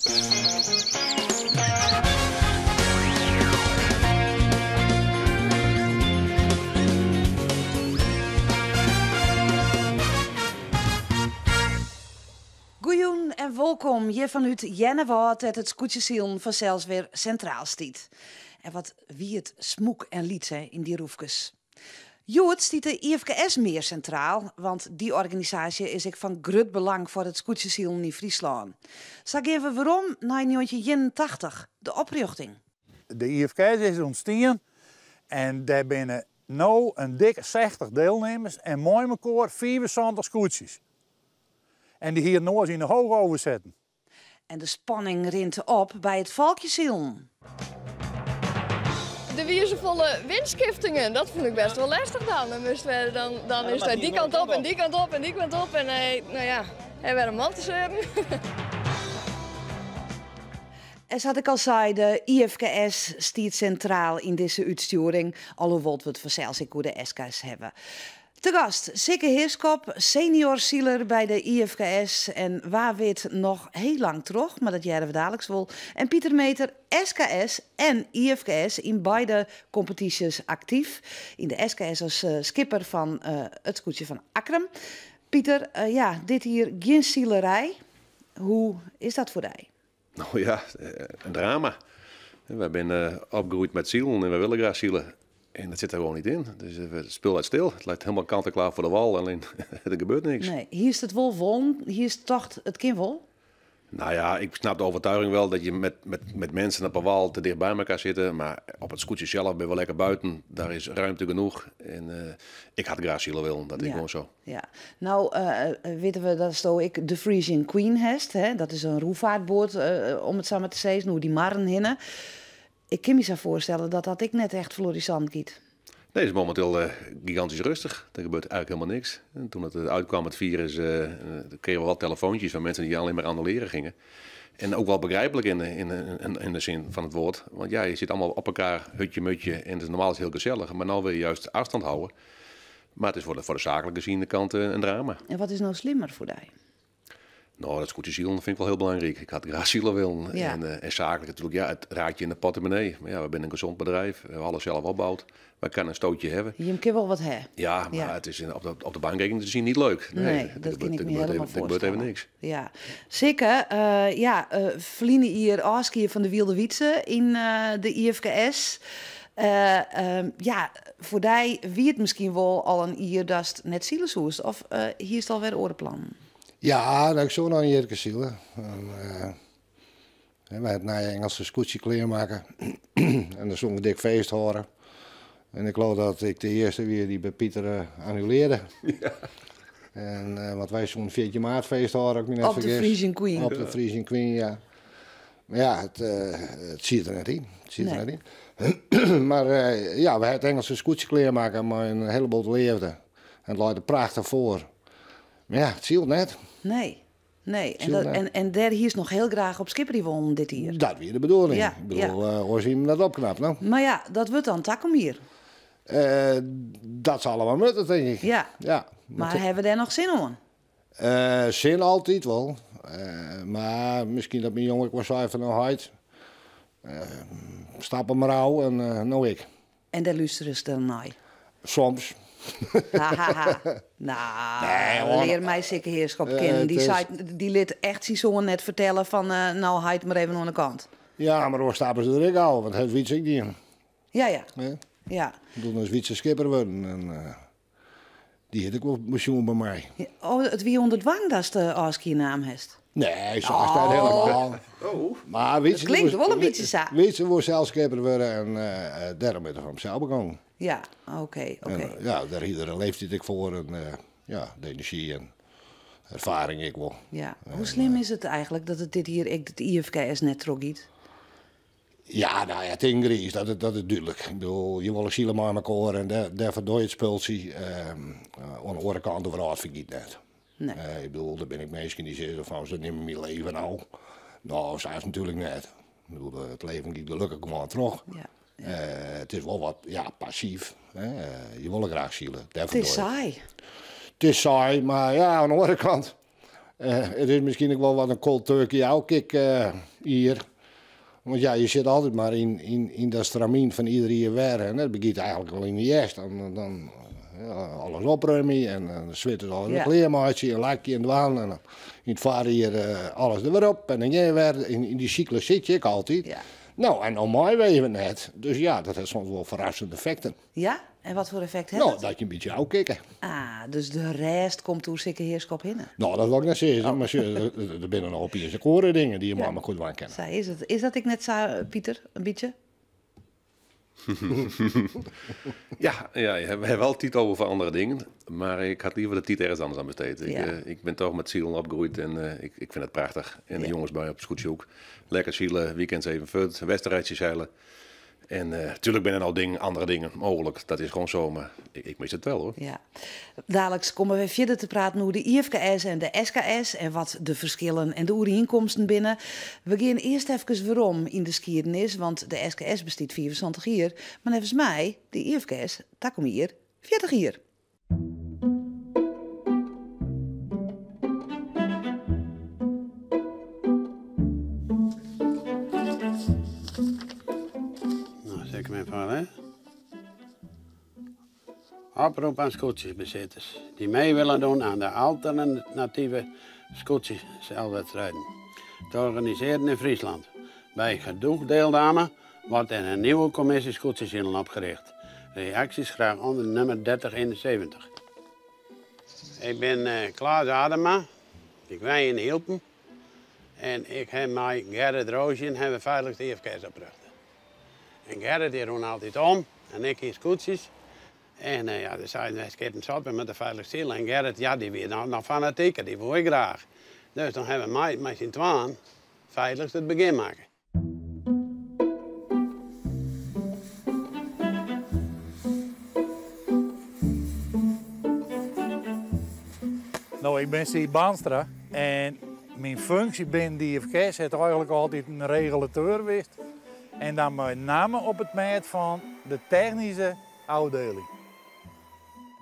Goejûn en wolkom hjir fanút Earnewâld, dêr't it skûtsjesilen fansels wer sintraal stiet. En wat wie it smûk en lyts hè, yn dy roefkes. Hjoed stiet de IFKS mear sintraal, want dy organisaasje is ek fan grut belang foar it skûtsjesilen yn Fryslân. Sa gean we werom nei 1981, de oprjochting. De IFKS is ûntstien en dêr binne no in dikke 60 deelnemers en mei mekoar 75 skûtsjes. En dy hiene oars yn de Hoogoven setten. En de spanning rint op by it Valkjesilen. Der wie safolle wynskiftingen, dat fûn ik bêst wol lestich dan. Dan moast wer, dan, dan is it dy kant op en dy kant op en dy kant op en no ja, en wer in man te seuren. En sa't ik al sei, de IFKS stiet sintraal yn dizze útstjoering, alhoewol't we it fansels ek oer de SKS hawwe. Te gast Sikke Heerschop, senior siler by de IFKS en wa wit noch hiel lang troch, mar dat hearre we daliks wol. En Pieter Meeter, SKS en IFKS yn beide kompetysjes aktyf. Yn de SKS as skipper fan it skûtsje fan Akkrum. Pieter, ja, dit jier gjin silerij. Hoe is dat foar dy? No ja, in drama. Wy binne opgroeid mei silen en wy wolle graach sile. En dat sit der gewoan net yn. Dus it spul leit stil. It leit hielendal kant en klear foar de wal, allinnich der gebeurt niks. Nee. Hiest it wol wollen? Hiest tocht, it kin wol? Nou ja, ik snap de overtuiging wel dat je met mensen op een wal te dicht bij elkaar zitten. Maar op het skûtsje zelf ben je wel lekker buiten. Daar is ruimte genoeg. En ik had graag sile willen, dat is gewoon zo. Ja. No witte we datsto ek de Frisian Queen hast. Hè? Dat is in roefaartboat, om it sa mar te sizzen, oer dy marren hinne. Ik kin my sa foarstelle dat dat ek net echt florissant giet. Nee, het is momenteel gigantisch rustig. Er gebeurt eigenlijk helemaal niks. En toen het uitkwam, het virus, kregen we wat telefoontjes van mensen die alleen maar annuleren gingen. En ook wel begrijpelijk in de zin van het woord. Want ja, je zit allemaal op elkaar, hutje mutje. En het is normaal is het heel gezellig, maar nu wil je juist afstand houden. Maar het is voor de zakelijke gezien kant een drama. En wat is nou slimmer foar dy? Nou, dat skûtsjesilen vind ik wel heel belangrijk. Ik had graag sile willen. En zakelijk natuurlijk, ja, het raakt je in de portemonnee. Maar ja, we zijn een gezond bedrijf. We hebben alles zelf opgebouwd. Wij kunnen een stootje hebben. Je kan wel wat hebben. Ja, maar het is op de bankrekening te zien niet leuk. Nee, Nee, dat kan ik me helemaal er gebeurt even voorstellen. niks. Ja. Sikke, ja, ferline jier ôfskie fan de Wylde Wytse yn de IFKS. Ja, foar dy wie it miskien wol al in jier datst net sile soest. Of hiest alwer oare plannen? Ja, nou, ik soe noch in jierke sile. En wy het nije Engelse skûtsje klearmakke. En dan soene we dik feest hâlde. En ik geloof dat ik de earste wie dy't by Pieter annulearde. En want wy soene 14 maart feest hâlde, as ik my net Op de fergis. Frisian Queen. Op de Frisian Queen, ja. Maar ja, it siet der net yn. It siet der net yn. Maar ja, we het Engelse skûtsje klearmakke mei in heleboel leafde. En it leit der prachtich foar. Maar ja, it sylt net. Nee, nee. It sylt net. En dêr hiest noch hiel graach op skipperje wollen dit jier. Dat wie de bedoeling. Ik bedoel, oars hiene we dat opknapt, no? Maar ja, dat wurdt dan takom jier. Dat sil wol moatte, tink ik. Ja. Maar hawwe we dêr noch sin oan? Sin altyd wol. Mar miskien dat myn jonge ek wol sei fan no heit, stap him mar ôf en no ik. En dêr lústerest dan nei? Soms. Hahaha. Nou, Nee, hoor. lear my Sikke Heerschop kennen. Die seit, dy lit echt syn soan net fertelle fan, no heit mar even oan de kant. Ja, mar oars stappe se der ek ôf, want dat hat Wytse ek dien. Ja, ja. Ja. Ja. Doe is Wytse skipper wurden en dy hat ek wol pensioen by my. Ja, oh, it wie ûnder dwang datst de ôfskie naam hast? Nee, sa is dat helemaal. Oh. Maar Wytse Dat klinkt woe wol in bytsje sa. Wytse woe sels skipper wurde en dêrom is er fan himsels begûn. Ja, oké, oké. En ja, dêr hie er in leeftiid ek foar en ja, de enerzjy en erfaring ek wol. Ja. Hoe slim is it eigentlik dat it dit jier ek it IFKS net trochgiet? Ja, nou ja, it is in griis, dat is dúdlik. Ik bedoel, je wolle sile mei mekoar en dêr ferdoar je it spultsje. Oan de oare kant, de wrâld fergiet net. Nee. Ik bedoel, der binne ek minsken dy sizze fan, se nimme myn leven ôf. Nou, sa is it natuerlik net. Ik bedoel, it leven giet gelokkich gewoan troch. It is wol wat, ja, passyf. Hè. Je wolle graach sile. Dêr It is ferdoar je. saai. It is saai, mar ja, oan de oare kant, it is miskien ek wol wat in cold turkey ôfkick. jier. Want ja, je sitte altyd mar yn, yn, yn dat stramyn fan ieder jier wer. En dat begjint eigentlik al yn de hjerst. Dan, dan ja, alles oprúmje en dan switte alles ja. klear meitsje en lakje en dwaan. En dan yn it foarjier alles der wer op en dan gean je wer. Yn, yn dy syklus sit je ek altyd. Ja. No, en no meie we even net. Dus ja, dat hat soms wol ferrassende effekten. Ja? En wat foar effekt hat No, dat? dat je in bytsje ôfkicke. Ah, dus de rêst komt oer Sikke Heerschop hinne. No, dat wol ik net sizze, mar sjoch, der binne noch opiens ek oare dingen dy't je mei mekoar dwaan kinne. Sa is it. Is dat ek net sa, Pieter? In bytsje? Ja, ja, je hebt wel tijd over voor andere dingen. Maar ik had liever de tijd ergens anders aan besteed. Ik, ik ben toch met zielen opgegroeid en ik vind het prachtig. En de jongens bij op het scootje ook. Lekker zielen, weekends even fut, wedstrijdjes zeilen. En natuurlijk zijn er al dingen, andere dingen mogelijk. Dat is gewoon zo, maar ik mis het wel hoor. Ja. Daliks komme we fierder te praten oer de IFKS en de SKS en wat de ferskillen en de oerienkomsten binne. We gean earst efkes werom yn de skiednis, want de SKS bestiet 75 jier. Mar neffens my, de IFKS, takom jier 40 jier. Nou, zeg ik hem even hè. Oproep aan skûtsjesbesitters die mee willen doen aan de alternatieve skûtsjezeilwedstrijden. Te organiseren in Friesland. Bij genoeg deelname wordt er een nieuwe commissie skûtsjesilen opgericht. Reacties graag onder nummer 3071. Ik ben Klaas Adema, ik woon in Hylpen en ik heb met Gerrit Roosjen hebben we feitlik de IFKS oprjochte. En Gerrit die rûn altyd om en ik hie skûtsjes. En ja, dan zeiden wij, skippen zat met de veilig ziel. En Gerrit, ja, die wie noch fanatieker, die wol ik graach. Dus dan hawwe wy mei syn twaen feitlik it begjin makke. No, ik bin Siep Bandstra en myn funksje binnen de IFKS hat eigentlik altyd in regulateur west. En dan mei namme op it mêd fan de technyske ôfdieling.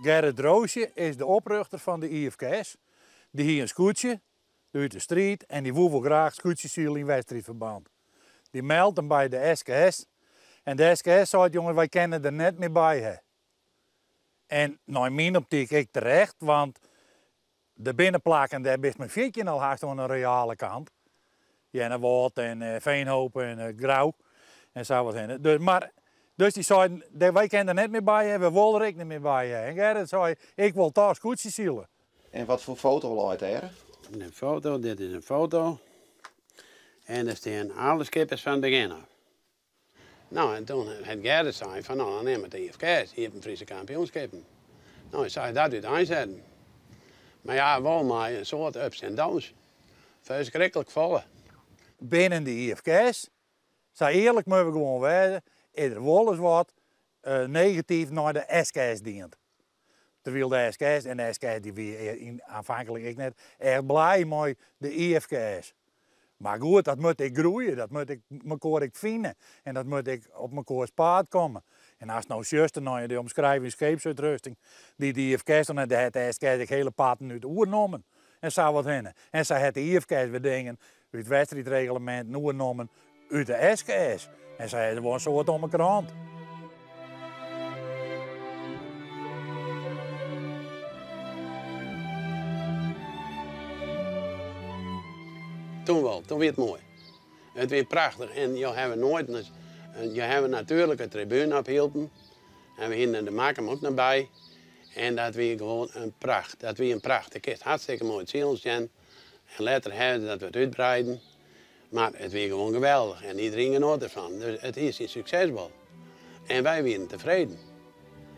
Gerrit Roosje is de oprjochter fan de IFKS. Dy hie in skûtsje út de striid en dy woe wol graach skûtsjesile yn wedstriidferbân. Dy meldt him by de SKS en de SKS seit, jonges, wy kinne der net mear by ha. En nei myn optyk ek terecht, want der binne plakken dêr bist mei 14 al hast oan de reale kant. Earnewâld en Veenhoop en Grou en sa wat hinne. Dus, mar, dus dy seiden, wy kinne der net mear by ha, we wolle der ek net mear by ha. En Gerrit sei, ik wol toch skûtsjesile. En wat foar foto leit dêr? Een foto, dit is in foto. En dêr steane alle skippers fan it begjin ôf. No, en doe hat Gerrit sein fan, no, dan nimme we de IFKS, Iepen Fryske Kampioenskippen. No, en sa is dat úteinsetten. Mar ja, wol mei in soad ups en downs. Ferskriklik folle. Binnen de IFKS, sa earlik moatte we gewoan wêze, is der wolris wat negatyf nei de SKS dien. Terwyl de SKS en de SKS dy wie aanvankelijk ek net echt blij mei de IFKS. Mar goed, dat moat ek groeie, dat moat ek mekoar ek fine en dat moat ek op mekoars paad komme. En ast no sjochst nei de omskriving scheepsuitrusting, dy't de IFKS dan hat, dêr hat de SKS ek hiele parten út oernommen en sa wat hinne. En sa hat de IFKS wer dingen út wedstriidregleminten oernommen út de SKS. En sa is der wol in soad om 'e krant. Toen wol, toen wie it moai. It wie prachtich en jo hawwe noait in, jo hawwe natuerlik in tribune op Hylpen en we hiene de Makkum ek noch by en dat wie gewoan in pracht. Dat wie in pracht. Ik kinst hartstikke moai it silen sjen en letter hawwe se dat wat útbreiden, mar it wie gewoan geweldich en iderien genoat derfan. Dus it hie syn sukses wol. En wy wiene tefreden.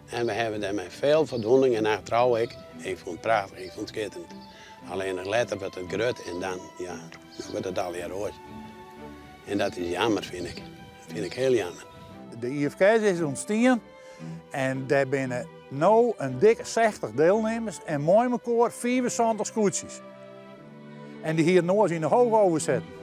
En we hawwe dêrmei veel voldoening en achterôf ek. Ik fûn it prachtich, ik fûn it skitterend. Allinnich letter wurdt it grut en dan, ja, dan wurdt it allegear oars. En dat is jammer, fyn ik. Dat fyn ik hiel jammer. De IFKS is ûntstien en dêr binne no in dikke 60 dielnimmers en mei mekoar 75 skûtsjes. En dy hiene oars yn de Hoogoven sitten.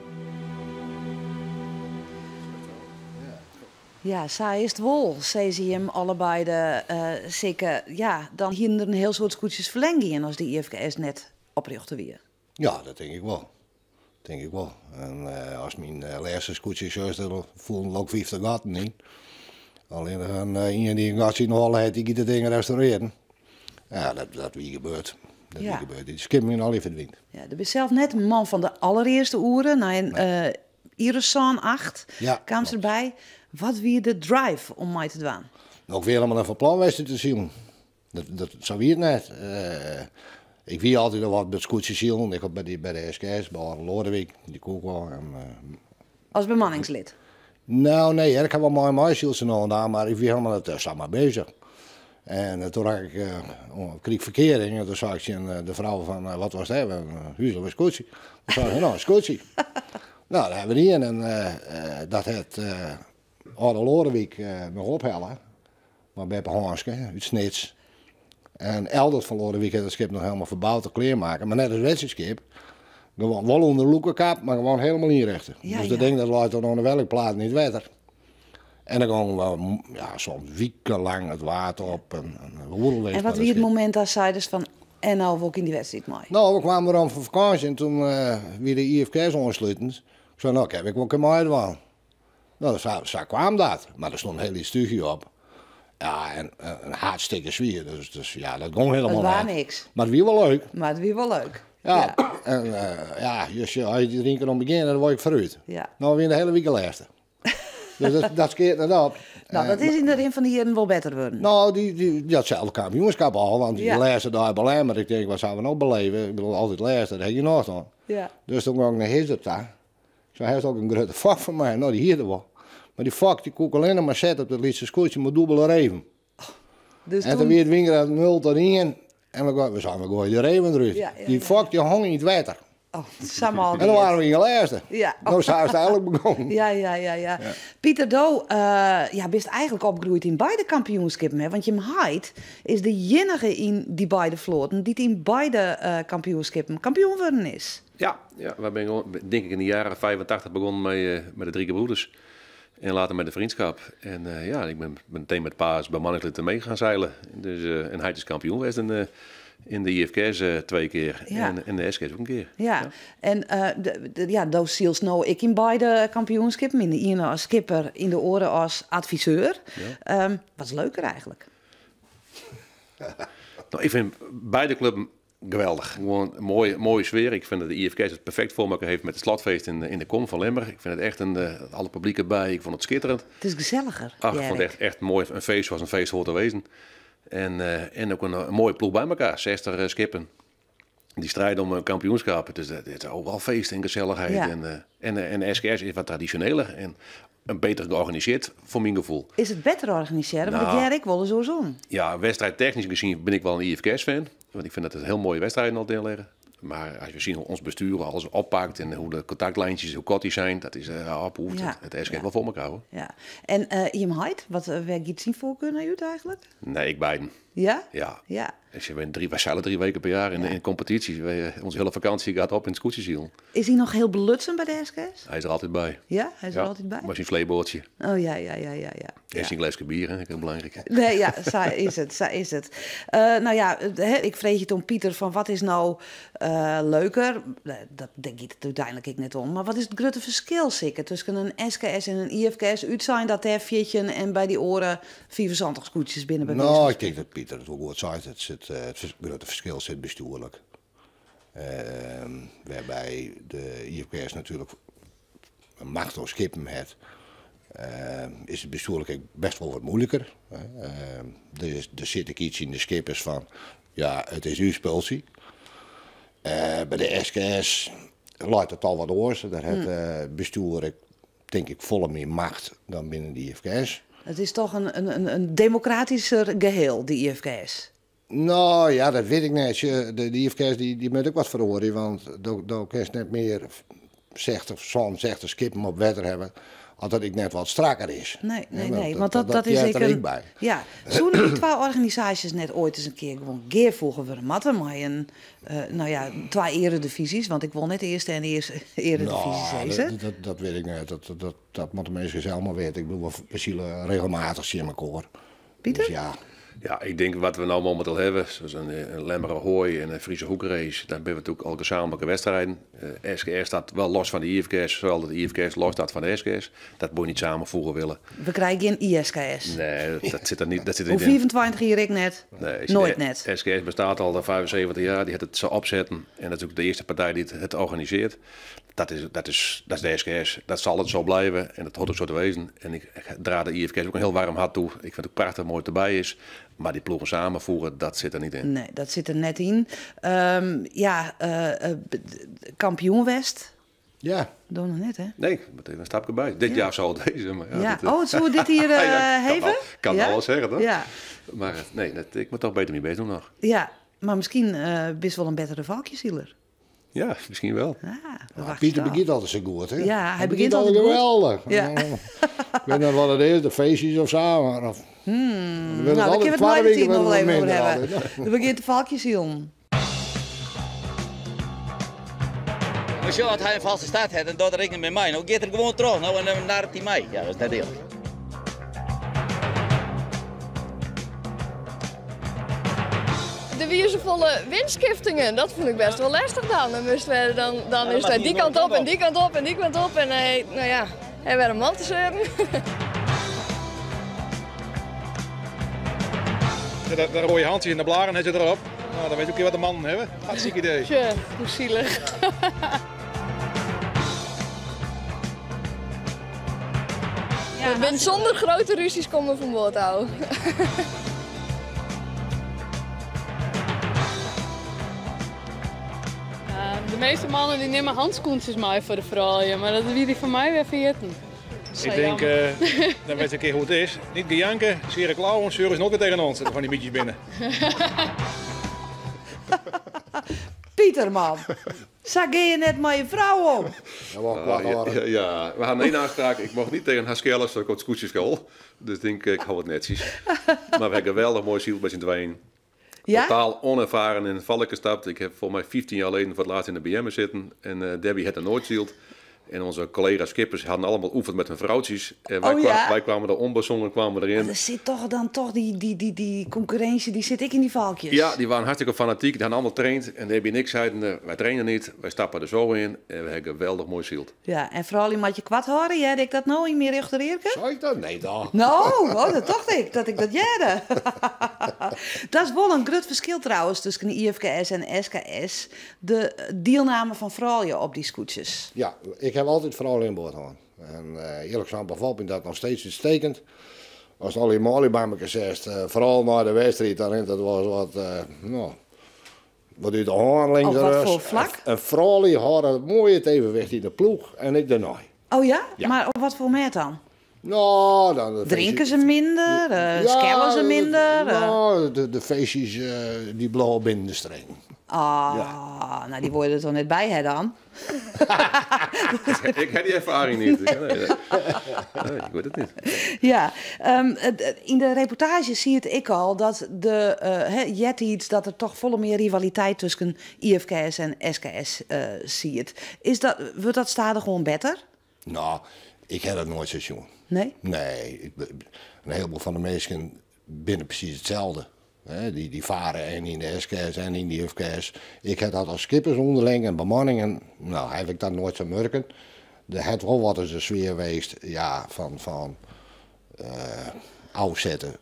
Ja, sa is it wol, sizze jim allebeide, Sikke. Ja, dan hiene der in hiel soad skûtsjes ferlern gien as de IFKS net oprjochte wie. Ja, dat tink ik wol. Tink ik wol. En As myn lêste skûtsje der foelen ook 50 gatten yn. Allinnich in ien dy't in gatsje yn de holle hat, dy giet it ding restaurearjen. Ja, dat wie gebeurd. Dat wie gebeurd. Dy skippen wiene allegear ferdwynd. Ja, do bist sels net in man fan de allerearste oere. Nei in jier of sân, acht kaamst derby. Wat wie de drive om mei te dwaan? No, ik wie helemaal net fan plan west te silen. Dat, sa wie it net. Ik wie altyd al wat by it skûtsjesilen. Ik by de SKS, by Alde Loadewyk, dy koe ik wol. En, As bemanningslid? No, nee, ik ha wol mei meisyld sa no en dan, mar ik wie helemaal net sa mei bezich. En toen rakke ik, krige ik ferkearing en toen sei ik tsjin de frou fan, wat was dat? Een hús of in skûtsje? Toen sei se, no, in skûtsje. No, dêr ha we dien en dat hat Alde Loadewyk noch ophelle, mei beppe Hânske út Snits. En Eldert fan Loadewyk hat it skip noch helemaal ferboud en klearmakke, mar net as wedstriidskip. Gewoan wol ûnder lûkekap, mar gewoan helemaal ynrjochte. Dus dat ding dat leit dan oan de wellingplaten yn it wetter. En dan gongen we ja, soms wikenlang it waad op en oeral. En wat wie it momint dat seidest fan en no wol ik yn dy wedstriid mei? No, we kwamen werom fan fakânsje en toen wie de IFKS oanslutend. Ik sei, no, kin ik wol in kear meidwaan. No, sa kwaam dat. Mar der stond in hiel lyts túchje op. Ja, en in hartstikke swier. Dus ja, dat gong helemaal net. Het was niks. Mar it wie wol leuk. Mar it wie wol leuk. Ja. En ja, just, as je der ien kear oan begjinne, dan wol ik foarút. No, we wiene de hiele wike lêste. Dus dat skeat net op. No, dat is yn de rin fan de jierren wol better wurden. No, dy, datselde kampioenskip al, want dy lêste dei by Lemmer, ik tink, wat sille we no beleve? Ik bedoel, altyd lêste, dêr ha je nocht oan. Dus toen gong ik nei Hiswert ta. Sei, hast ek in grutte fok foar my? No, dy hie er wol. Mar dy fok dy koe ik allinnich mar sette op dat lytse skûtsje mei dûbele reven. Dus En toen wie it wyngraad 0 tot 1 en we seinen, we goaie de reven derút. Dy fok dy hong yn it wetter. Oh, sa mal En dan waren we yn de lêste. No, sa is it eigenlik begûn. Ja. Pieter, do ja, bist eigenlik opgroeid yn beide kampioenskippen, hè? Want jim heit is de iennige yn dy beide floaten dy't yn beide kampioenskippen kampioen wurden is. Ja, ja, wy binne denk ik in de jaren 85 begonnen mei de Drie Gebroeders. En later met de Vriendschap. En ja, ik ben meteen met pa as bemanningslid mee gaan zeilen. Dus, en hy is kampioen geweest in de IFKS twee keer. En in de SKS ook een keer. Ja. En ja, do sylst no ek yn beide kampioenskippen. Yn de iene as skipper, yn de oare as adviseur. Wat is leuker eigenlik? No, ik fyn beide klubben geweldich. Gewoan in moaie, moaie sfear. Ik fyn dat de IFKS it perfekt foar elkoar heeft met it slotfeest yn de kom fan Lemmer. Ik fyn it echt in, alle publyk derby. Ik fûn it skitterend. It is geselliger. Ach, ik fûn it echt, echt moai. In feest zoals een feest hoort te wezen. En ook in moaie ploech by elkoar. 60 skippen. Dy stride om in kampioenskip. Dus dat is ook wel feest en gesellichheid. En de SKS is wat tradisjoneler en beter georganisearre foar myn gefoel. Is it better organisearre? Want ik hear ek wolris oarsom. Ja, wedstriidtechnysk gezien bin ik wol in IFKS-fan. Want ik fyn dat it hiel moaie wedstriden altyd lizze. Mar as we sjogge hoe't ons bestjoer alles oppakt en hoe't de kontaktlijntjes, hoe koart dy zijn, dat is uh, het SKS wol foar elkoar, hoor. Ja. En jim heit, wat, wêr giet syn foarkar nei út eigenlik? Nee, ek beiden. Ja? Ja. Wy sile 3 weken per jaar in competitie. Onze hiele fakânsje giet op yn it skûtsjesilen. Is hy noch hiel belutsen by de SKS? Hy is der altyd by. Ja, hy is der altyd by? Mei syn sleepboatsje. Oh ja. En syn gleske bier, hè, hiel belangryk. Nee, ja, sa is it, sa is it. No ja, hè, ik freegje it oan Pieter fan wat is no leuker? Dat, dêr giet it úteinlik ek net om. Mar wat is it grutte ferskil, Sikke, tusken in SKS en in IFKS? Útsein dat dêr 14 en by dy oare 75 skûtsjes binne by No, ik tink dat Pieter it wol goed seit. It grutte ferskil sit bestjoerlik. Wêrby de IFKS natuerlik in macht oer skippen hat, is it bestjoerlik ek best wol wat muoiliker. Der sit ek yts yn de skippers fan, ja, it is ús spultsje. By de SKS leit it al wat oars. Dêr hat it bestjoer ek, tink ik, folle mear macht dan binnen de IFKS. It is toch in demokratysker geheel, de IFKS? No ja, dat wit ik net. De IFKS dy moat ek wat feroarje, want do kinst net mear 60, 67 skippen op wetter hawwe as dat ek net wat strakker is. Nee, want dat dat is heart ek der ek in by. Ja, soene dy twa organisaasjes net oait ris in kear gewoan gearfoege wurde moatte mei in, no ja, twa earedivisies, want ik wol net earste en earste earedivyzje No, sizze. dat wit ik net. Dat moatte de minsken sels mar witte. Ik bedoel, we sile regelmatich tsjin elkoar. Pieter? Dus ja. Ja, ik denk wat we nou momenteel hebben, zoals een Lemmer Ahoy en een Friese Hoekrace, daar hebben we natuurlijk al gezamenlijke wedstrijden. SKS staat wel los van de IFKS, zowel dat de IFKS los staat van de SKS. Dat moet je niet samenvoegen willen. We krijgen geen ISKS. Nee, dat zit er niet, dat zit er Hoe niet in. 25 hier ik net? Nee, als je Nooit de net. SKS bestaat al 75 jaar, die heeft het zo opzetten. En dat is ook de eerste partij die het organiseert. Dat is de SKS. Dat zal het zo blijven en dat hoort ook zo te wezen. En ik draag de IFKS ook een heel warm hart toe. Ik vind het ook prachtig mooi het erbij is. Maar die ploegen samenvoegen, dat zit er niet in. Nee, dat zit er net in. Ja, kampioen West. Ja. Doe nog net, hè? Nee, ik moet even een stapje bij. Dit jaar zal het wezen. Maar ja, Ja. dat, Oh, het zullen we dit hier Ja, kan hebben? kan Ja? alles zeggen, toch? Ja. Maar nee, ik moet toch beter mijn best doen nog. Ja, maar misschien best wel een betere valkjesieler. Ja, misschien wel. Ja, we Ja, wachten Pieter af. begint altijd zo goed, hè? Ja, hij begint begint altijd goed. geweldig. Ja. Ik weet niet wat het is, de feestjes of zo. Maar of, Nou, daar kunnen we het nooit de tijd nog wel even over hebben. Dan begint de valkjesiel. Maar zo, als hij een valse start heeft en dat rekent met mij, nou gaat er gewoon terug nou, en dan naar het mij. Ja, dat is net eerlijk. De wierzevolle windskiftingen, dat vond ik best wel lastig dan. Dan, moesten we, dan is het die kant op en die kant op en die kant op. En nou ja, hij werd een man te zeuren. Ja, daar rode handjes in de blaren heb je erop. Nou, dan weet je ook wat de mannen hebben. Hartstikke idee. Tje, hoe zielig. Ik ben zonder grote ruzies komen van boord houden. De meeste mannen die nemen handschoentjes mee voor de vrouwen, maar dat wie die van mij weer vergeten. Ik denk, dan weet je een keer hoe het is. Niet gejanken, zere klauwen, zeuren is nog weer tegen ons. Zitten van die mietjes binnen. Pieter, man. Zag je net met je vrouw om? Ja, wel kwaad Ja, ja, ja, we hadden één afspraak. Ik mocht niet tegen haar schellen, zodat ik op het scootjeschool. Dus ik denk, ik hou het netjes. Maar we hebben geweldig mooi ziel bij z'n tweeën. Ja? Totaal onervaren in het valk gestapt. Ik heb volgens mij 15 jaar geleden voor het laatst in de BM zitten. En Debbie had er nooit zield. En onze collega skippers hadden allemaal oefend met hun vrouwtjes. En Oh, ja? wij kwamen er onbezongen kwamen erin. Maar er zit toch dan toch die concurrentie, die zit ik in die valkjes. Ja, die waren hartstikke fanatiek. Die hadden allemaal getraind. En Debbie en ik zeiden, wij trainen niet. Wij stappen er zo in. En we hebben geweldig mooi zield. Ja, en vooral in matje kwad horen. Jij ik dat nou in meer richtererke? Zou ik dat? Nee, toch? Nou, oh, dat dacht ik, dat ik dat jerde. Dat is wel een groot verschil trouwens tussen de IFKS en SKS. De deelname van vrouwen op die scootjes. Ja, ik heb altijd vrouwen in boord gehad. En eerlijk gezegd bevalt me dat nog steeds uitstekend. Als al die Mali bij elkaar zegt, vooral naar de wedstrijd, daarin, dat was wat, nou, wat uit de hand links Op en wat rechts. voor vlak? En vooral die hadden het mooie het evenwicht in de ploeg en ik daarna. Oh ja? Ja. Maar op wat voor moment dan? Nou, dan de Drinken feestjes- ze minder? Ja, Skellen ze minder? Nou, de feestjes die blijven binnen de streng. Ah, Ja. nou die worden er toch net bij, hè dan? Ik heb die ervaring niet. Nee, nee. Nee, ik weet het niet. Ja, in de reportage zie het ik al dat de jet iets dat er toch volle meer rivaliteit tussen IFKS en SKS zie het. Wordt dat stadig gewoon beter? Nou, ik heb dat nooit zo zien. Nee? Nee, een heleboel van de mensen binnen precies hetzelfde. Hè, die varen en in de SKS en in de IFKS. Ik heb dat als skippers onderling en bemanningen. Nou, heb ik dat nooit zo merken. Er het wel wat is de sfeer geweest, ja, van afzetten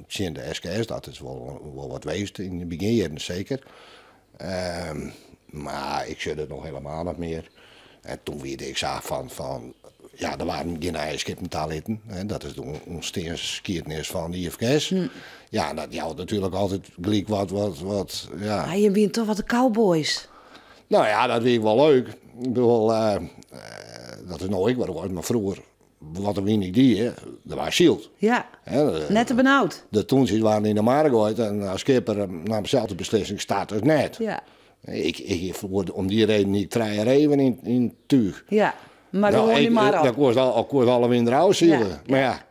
in de SKS. Dat is wel wat geweest in de beginjaren zeker. Maar ik zit het nog helemaal niet meer. En toen weet ik zag van ja, er waren geen eigen skippen talenten. Hè, dat is de ontstaansgeschiedenis van de IFKS. Ja, dat jouwt natuurlijk altijd gelijk wat, ja. Maar je bent toch wat de cowboys. Nou ja, dat vind ik wel leuk. Ik bedoel, dat is nou ik wat was, maar vroeger, wat er weinig die, hè, dat was zielt. Ja, Hè, de, net te benauwd. De toensies waren in de markt gegooid en als skipper nam zelf de beslissing, staat het net. Ja. Ik vroeger om die reden niet 3 even in tuig. Ja, maar Nou, gewoon ik, die maar op. Dat kost al, kost alle wind eruit zielen. Ja. Maar ja,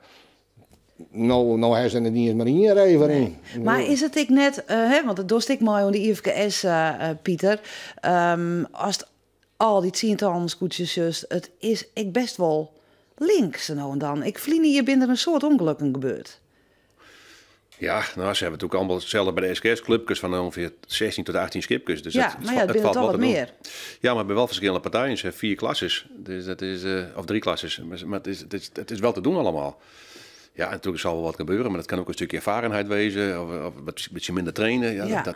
nou heeft ze het niet eens maar één even in. Maar is het ik net, hè, want het dorst ik mooi om de IFKS, Pieter. Als het al die tientallen scootjes just, het is ik best wel links nou en dan. Ik vlieg hier binnen een soort ongelukken gebeurd. Ja, nou, ze hebben natuurlijk allemaal hetzelfde bij de SKS-clubjes van ongeveer 16 tot 18 schipjes. Dus Ja, maar ja, het het binnen valt toch wel wat te doen. meer. Ja, maar bij wel verschillende partijen. Ze hebben 4 klasses. Dus dat is, of 3 klasses. Maar het is wel te doen allemaal. Ja, natuurlijk zal wel wat gebeuren, maar dat kan ook een stukje ervarenheid wezen. Of een beetje minder trainen. Ja,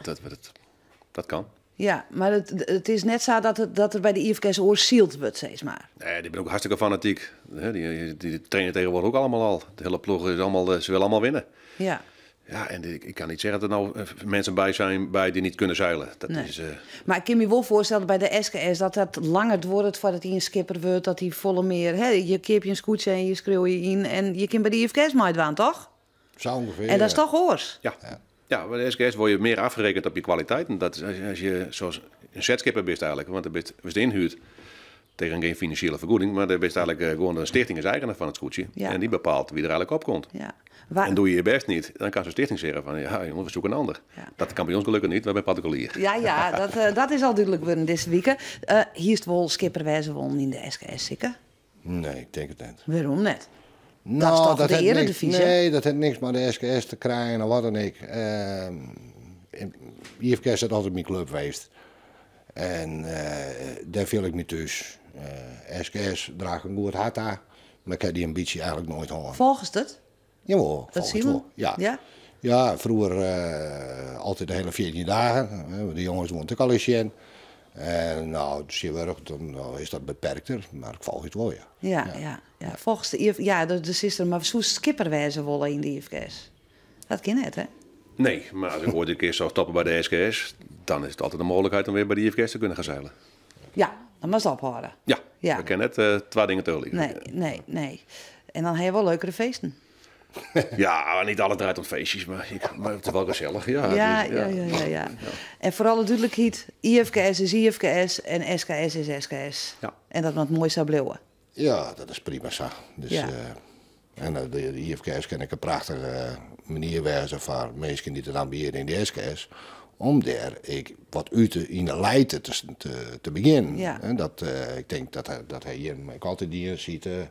dat kan. Ja, maar het is net zo dat er bij de IFKS oor zielt wordt, zeg maar. Nee, die ben ook hartstikke fanatiek. Hè, die trainen tegenwoordig ook allemaal al. De hele ploeg is allemaal, ze willen allemaal winnen. Ja, en ik kan niet zeggen dat er nou mensen bij zijn bij die niet kunnen zeilen. Dat Nee. is Maar ik kan me wel voorstellen bij de SKS dat dat langer wordt voordat hij een skipper wordt, dat hij volle meer... Hè, je keert je een scootje en je schreeuw je in en je kan bij de IFKS meedoen, toch? Zo ongeveer, En dat is ja. toch oors? Ja. Ja, bij de SKS word je meer afgerekend op je kwaliteit. En dat is als je zoals een zetskipper bent eigenlijk, want dan ben je inhuurd tegen geen financiële vergoeding, maar dan ben je eigenlijk gewoon een stichting is eigenaar van het scootje. En die bepaalt wie er eigenlijk op komt. En doe je je best niet, dan kan zo'n stichting zeggen van ja, jongen, we zoeken een ander. Dat kan bij ons gelukkig niet, we zijn particulier. Ja, ja, dat is al duidelijk geworden deze week. Hier is het wel skipperwijze won in de SKS, zeker? Nee, ik denk het niet. Waarom net? Nou, dat is toch dat de heeft niks- eredivisie? Nee, dat heeft niks met de SKS te krijgen of wat dan ook. IFKS is altijd mijn club geweest. En daar viel ik me thuis. SKS draagt een goed hart aan, maar ik heb die ambitie eigenlijk nooit gehad. Volgens het? Jawel, Dat volgens zien we. wel. Ja. Ja? Ja, vroeger altijd de hele 14 dagen. Hè, de jongens woonden ook al eens in. En nou, zie dan is dat beperkter, maar ik volg het wel, ja. Ja, ja. Ja, Volgens de IF, ja, de zuster, maar zo skipperwijze wollen in de IFKS. Dat kan net, hè? Nee, maar als ik ooit een keer zou stoppen bij de SKS, dan is het altijd een mogelijkheid om weer bij de IFKS te kunnen gaan zeilen. Ja, dan mag ze ophouden. Ja, Ja. we kennen net 2 dingen tegelijk. Nee, nee, nee. En dan heb je wel leukere feesten. Ja, maar niet alle draait om feestjes, maar het is wel gezellig. Ja, dus, ja. Ja. En voor alle duidelijkheid, IFKS is IFKS en SKS is SKS. En dat moet mooi zou blijven. Ja, dat is prima zo. En de IFKS ken ik een prachtige manier wijzen voor mensen die het ambiëren in de SKS. Om daar ik wat uit in de leiden te beginnen. En dat ik denk dat hij hier ik altijd hier ziet. En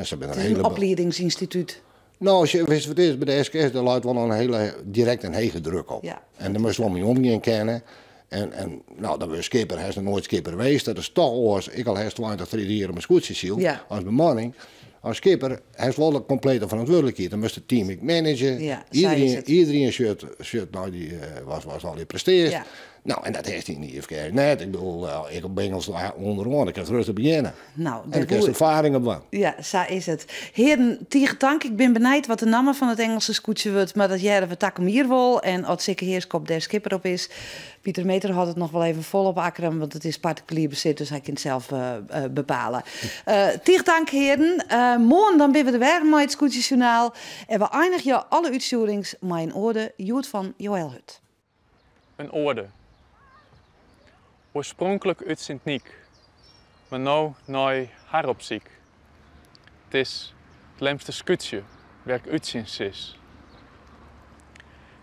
ze hebben Het een is een hele opleidingsinstituut. Nou, als je weet wat het is, bij de SKS, daar luidt wel een hele direct een hege druk op. En daar moest je wel mee omgaan kennen. En nou, dan was skipper, hij is nog nooit skipper geweest. Dat is toch oors. Ik al heeft 20, 30 jaar op mijn scootje ziel, als bemanning. Als skipper, hij is wel de complete verantwoordelijkheid. Dan moest het team ik managen. Ja, zij Iedereen is het. shirt, nou, die was al die presteert. Nou, en dat heeft hij in de IFK net. Ik bedoel, ik op Bengels onderaan, ik kan het rustig beginnen. Nou, en ik heb ervaring op wat. Ja, zo is het. Heren, tegen dank. Ik ben benijd wat de naam van het Engelse scootje wordt, maar dat jij er tak hier wol en als zeker heerskop der skipper op is. Pieter Meter had het nog wel even vol op Akkrum, want het is particulier bezit, dus hij kan het zelf bepalen. Tegen dank, heren. Morgen dan ben we er weer met het Scootjesjournaal. En we eindigen alle uitzendings met een orde, Joet van Joël Hut. Een orde. Oorspronkelijk uit Sint-Niek, maar nou naar Haropziek. Het is het lemste skutsje waar ik uitzien is.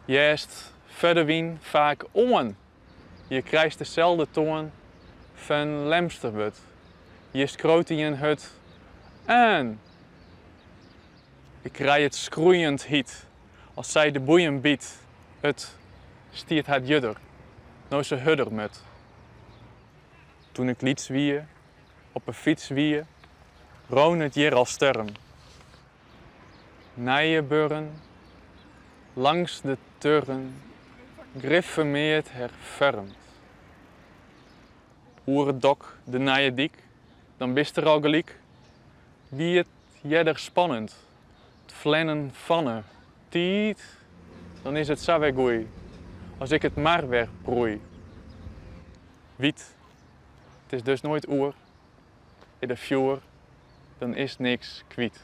Juist verder wien vaak oren. Je krijgt dezelfde toon van Lemsterwut. Je skroot in een hut en ik rij het schroeiend hiet als zij de boeien biedt. Het stiert het judder, nou ze hudder met. Toen ik liet zwier, op een fiets wier, roon het hier al sterm. Nijenburren, langs de turren, griffemeerd herfermd. Oer het dok, de Nijendiek, dan bist er al gelijk. Wie het jedder spannend, het flennen vanne, tiet, dan is het sawegoei, als ik het maar weer proei. Wiet, het is dus nooit oer, in de vuur, dan is niks kwiet.